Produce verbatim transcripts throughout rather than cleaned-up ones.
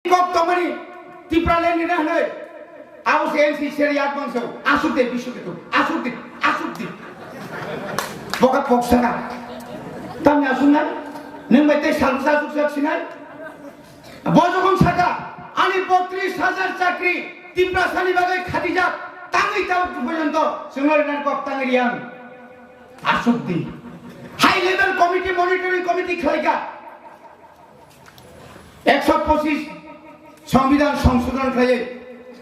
Kok tongmani Tipraland ni na hwnwi. Abo se N C C R yak bangso. Asuk de, bisuk de, asuk de, asuk de. Boka kok saka. Tamni asuk nai? Nwng bai tei salsa asuk sak sinai? Bo jokhon saka, ani botris hajar chakri Tiprasani bagwi khatijak, tangwi tabuk porjonto chwngno rinani kok tangwi riyang. Asuk di. High level committee, monitoring committee khlaika. Ekso pochis Songbidan songsodhon khlaiwi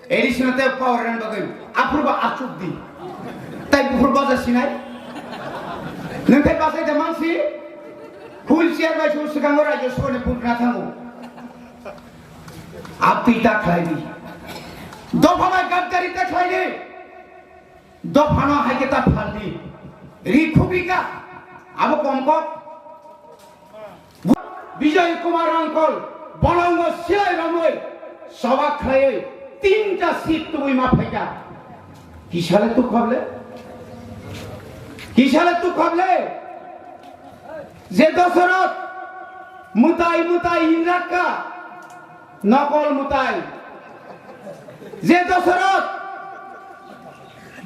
additional tei power rwna bagwi aphuru ba achuk di. Tai buphuru baja sinai? Nwng khai bachai da mansi? Wheelchair bai se swkango Rajya Sabha ni vote na thango. Aptwi ta khlai di. Dopha bai Gadkari ta khlai di. Dophano hai khe ta phaldi. Ri khubika. Abo kom kok. Bijoy Kumar Rangkhol bolongo silai romwi soba khlaiwi tinta seat tubui ma phaika. Kisale tu khable? Kisale tu khable? Je Dosoroth mutai mutai hinrakka. Nokol mutai. Je Dosoroth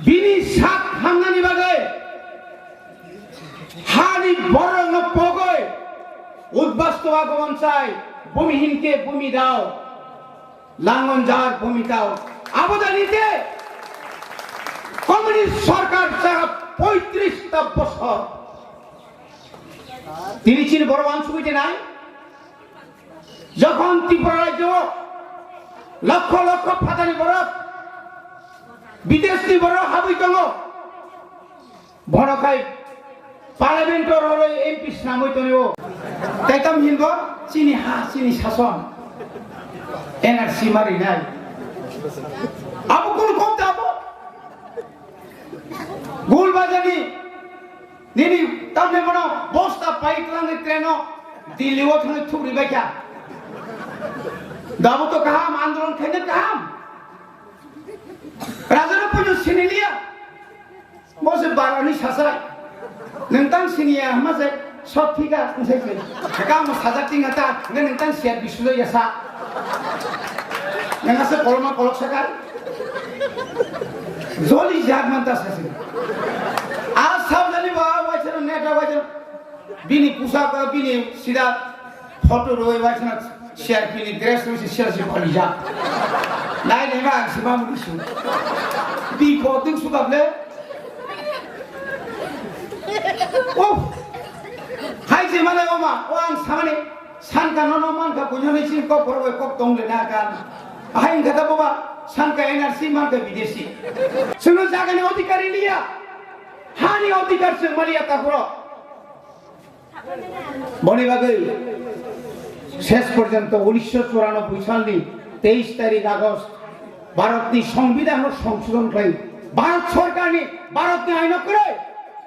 bini sak hamnani bagwi hani borokno pogwi udbasto agoman chai bumi hinke bumi dao langon jar bumi dao abodani de communist sorkar chara poitris ta bosor tini chini borok wansugwi de nai. Jokhon Tripura rajyo o lokho lokho phatani borok, bideshni borok habwi tongo, bono khai parliament o rwrwi M P swnamwi tongo. Tei tamo hinbo chini ha, chini sason, N R C ma rinai. Abo kunu kom da abo? Gul bajani Nini tamni bono bosta pai twlangwi train o Delhi o thangwi thukri bai kha. Dabo to kaham, andolon khaina kaham. Raja no pujo siniliya. Bo se barani sasai. Nengtang siniya hama se sot thika nsai se. Kaham sajak tinga ta, nge nengtang siya bisulo yasa. Nang asa koloma kolok sakar. Joli jak man ta sasi. A sabjani ba waisano neta waisano. Bini pusa ka bini sida photo roi waisano C R P ni dress roi C R C pali jak. Nai nai ba ang sima muni su. Bi poting sukable. Oh. Hai je mane oma o ang samane. Sanka nono mankha buino ni sin kok borok bai kok tong le na kan. Ahai wngkha ta boba sanka N R C mankha bidesi. Chwngno jagani odhikar liya. Hani odhikar chwng maliya ta borok. Boni bagwi ses porjonto unisho churanobboi salni teis tarik August Bharatni Songbidanno songsodhon khlai, Bharat Sorkarni, Bharatni aino kwrwi,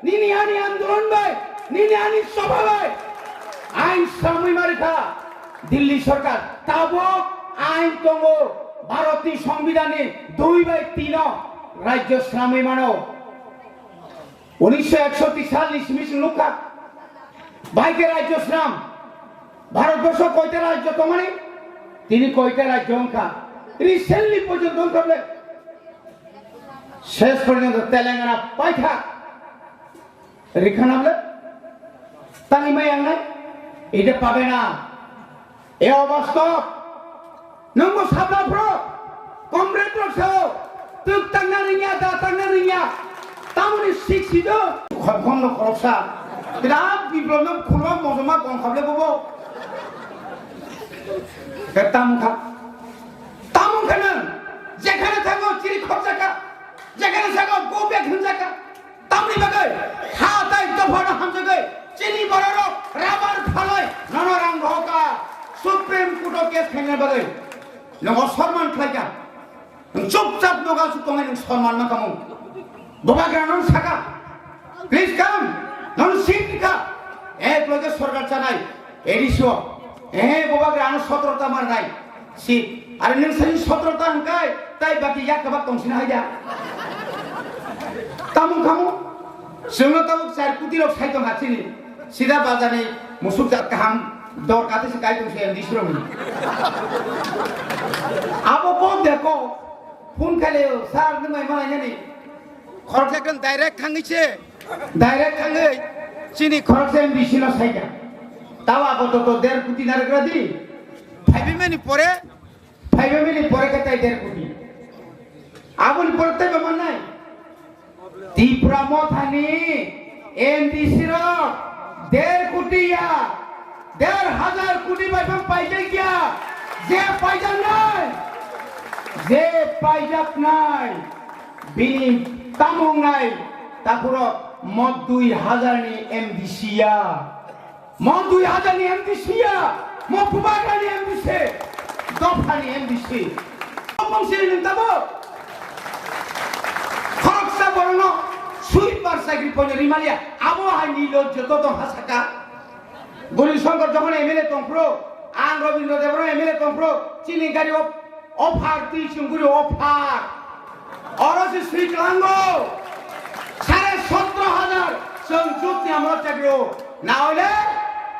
nini ani andolon bai, nini ani sobha bai, ain samwi mari kha Delhi Sorkar. Tabuk ain tongo, Bharatni Songbidanni dui bai tino rajyo swnamwi mano. Unisho ekshoti salni simi chwng nukha. Bai khe rajyo swnam. Bharatborsho koita rajyo tongmani? Tini koita rajyo wngkha? Recently porjonto wngkha bole. Ses porjonto Telangana paitha. Rikhana bole? Tangwi maya wngnai? Ede pabe na. E obastob. Nwngbo sabla phro, comrade rok sao, twk tangna rwngya, da tangna rwngya, tamoni sik sido. Khorkhom no khoroksa, birat biplop no khulma mojoma gong khable bobo. Ke tam kha, tam kha nwng, jekhane thango chiri khorjaka, jekhane thango go back hwnjaka. Tamni bagwi ha tai dophano hamjagwi chini bororok rabar phalwi nono rang rohoka Supreme Court o case khaina bagwi. Nogo sorman khlaika. Nwng chupchap nogo asuk tongnai nwng sorman mankha mung. Bubagra nono saka. Please come. Nono seat rikha. Ek loge sorkar chanai. A D C o. Eh, bubagra ano sotro ta marnai. Si, are nwng sani sotro ta hwnkai, tai baki yak kabak tong sina haida. Tamung khamu, chwngno tabuk char kuti rok sai tong ha chini. Sida bajani musuk jat kaham. Dor kate se kai tong se M D C rok ni. Abo kok de kok. Phone khai le sir nung mai malai nani. Khoroksa ekdom direct thangwi se. Direct thangwi chini khoroksa M D C no saika. Tawa abo to to der kuti narikra di. Phaibi mani pore. Phaibi mani pore khe tai der kuti. Aboni pore tei ba mannai. Tipra Mothani M D C rok der kuti ya, der hazar kuti bai phang paijak ya, je paijaknai, je paijaknai, bini tamung nai, takhurok mo dui hazar ni M D C ya. Mo dui hazar ni M D C ya, mo Bubagra ni M D C, dopha ni M D C. Bongsi ni nung tabo. Khoroksa borokno sweeper chakri poino rimaliya, abo hai ni lo joto tong ha saka. Guri Shankar jokhon M L A tongphro, ang Rabindra Debbarma M L A tongphro, chini gari o Offer twi chwng guri offer. Oro se swi tlango. Sare sotro hajar chwng jut ni amro chakri o. Na hole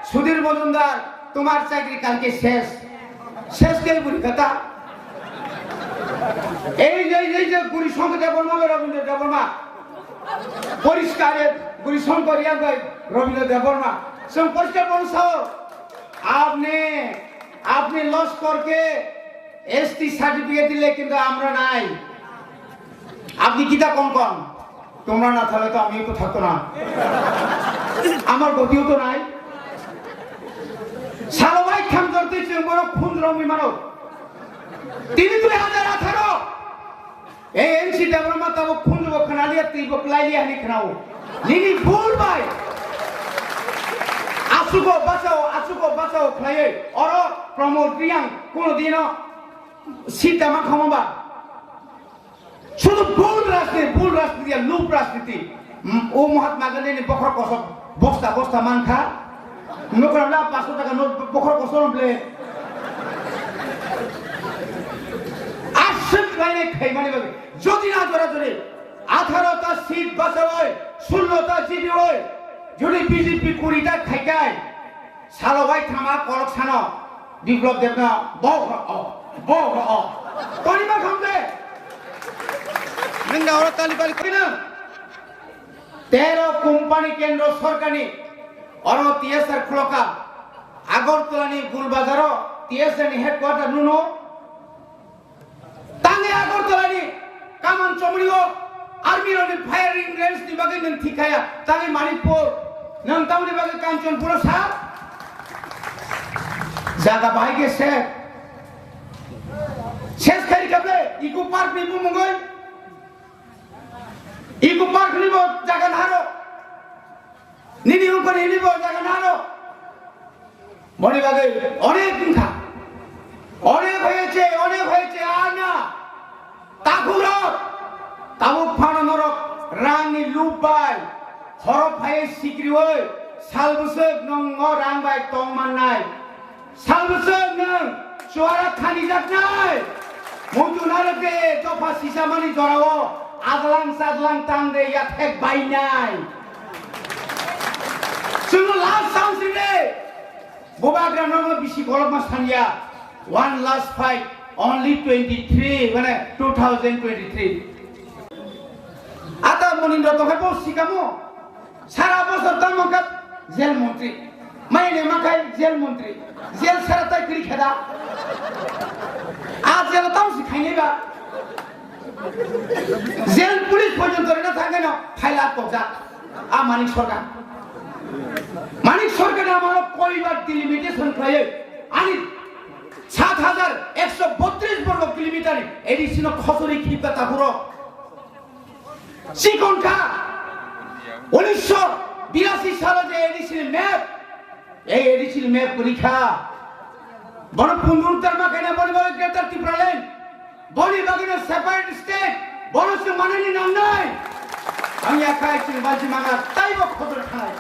Sudhir Majumdar, tomar chakri kalke ses. Ses ke buri kata. Ei je, ei je, Guri Shankar Debbarma, Rabindra Debbarma. Poriskar e, Guri Shankar yang bai, Rabindra Debbarma. Chwng poriskar bono sao. Apne, apne loss korke S T certificate dile kintu amra nai. Apni kita kon kon? তোমরা না থাকলে তো আমিও তো থাকতো না। আমার গতিও তো নাই। Salo bai kham jorti chwng borok khunjrok ni mano. Tini dui hajar atharo. Ei N C Debbarma tabuk khunjugo khwnaliya, twibo kwlailiya hwnwi khwnao. Nini bul bai. Asugo bachao, asugo bachao khlaiwi. Oro Pramod Reang kuno dino seat da mankha ba. Sudhu bul rajniti, bul rajniti, ya lub rajniti. Mm, o Mahatma Gandhi ni bokhorok kosok bosta bosta mankha. Nokra na paanch sho taka not bokhorok kosok ble. Aswk lainai khaimani bagwi. Jodi na jora jori atharo ta seat bachawoi, sullo ta jidiwoi, jodi B J P kuri ta khaikai, salo bai thama korok sano, Biplab Debno, bo horo o, bo horo o. Toni ma khamde? Nwng da oro tali bali koi nwng? Tero company kendro sorkarni oro T S R khulokha. Agartala ni Gul Bazaro T S R ni headquarter nuno. Tangwi Agartala ni Kaman Chomri o army rok ni firing range ni bagwi nwng thik kha ya. Tangwi Manikpur, nwng tamoni bagwi Kanchanpur o sa? Jaga bahai khe se. Ses khai kha ble, Eco Park ni bumungwi. Eco Park ni bo jaga naro. Nini ungkoni hini bo jaga naro. Boni bagwi onek wngkha. Onek hoyeche, onek hoyeche, ar na. Takhukrok. Tabuk phano norok rangni lub bai. Horo phaiwi sikriwi. Sal bwswk nwng o rang bai tong mannai. Salbwswk nwng chuwara khanijaknai. Muitu narwk de dopha sisamani jorao adlang sadlang tang de yathek bainai. Chwngno last chance ride. Bubagra nono bisi kolokma sanya. One last fight, only twenty-three, mane two thousand twenty-three. Ata Monindra tongkhe bo sikamo. Sara bosor tamo kha jail montri. Maine makhai jail montri. Jail sara tai kiri kheda. A jail tamo si khainai ba. Jail police porjonto rina thangkhe no phaila tokjak. A Manik Sarkar. Manik Sarkar ni amalo koi bar delimitation khlaiwi ani sat hajar ekso botris borgo kilometer ni A D C no khosori khibka takhuro. Chikon kha, unisho birasi salo je A D C ni map, ei A D C ni map kwrwi kha. Bono pundru tarma khaina boni bagwi Greater Tipraland, boni bagwi no separate state, bono se manani nangnai. Ang ya khai chini banchi manga taibo khotor khanai.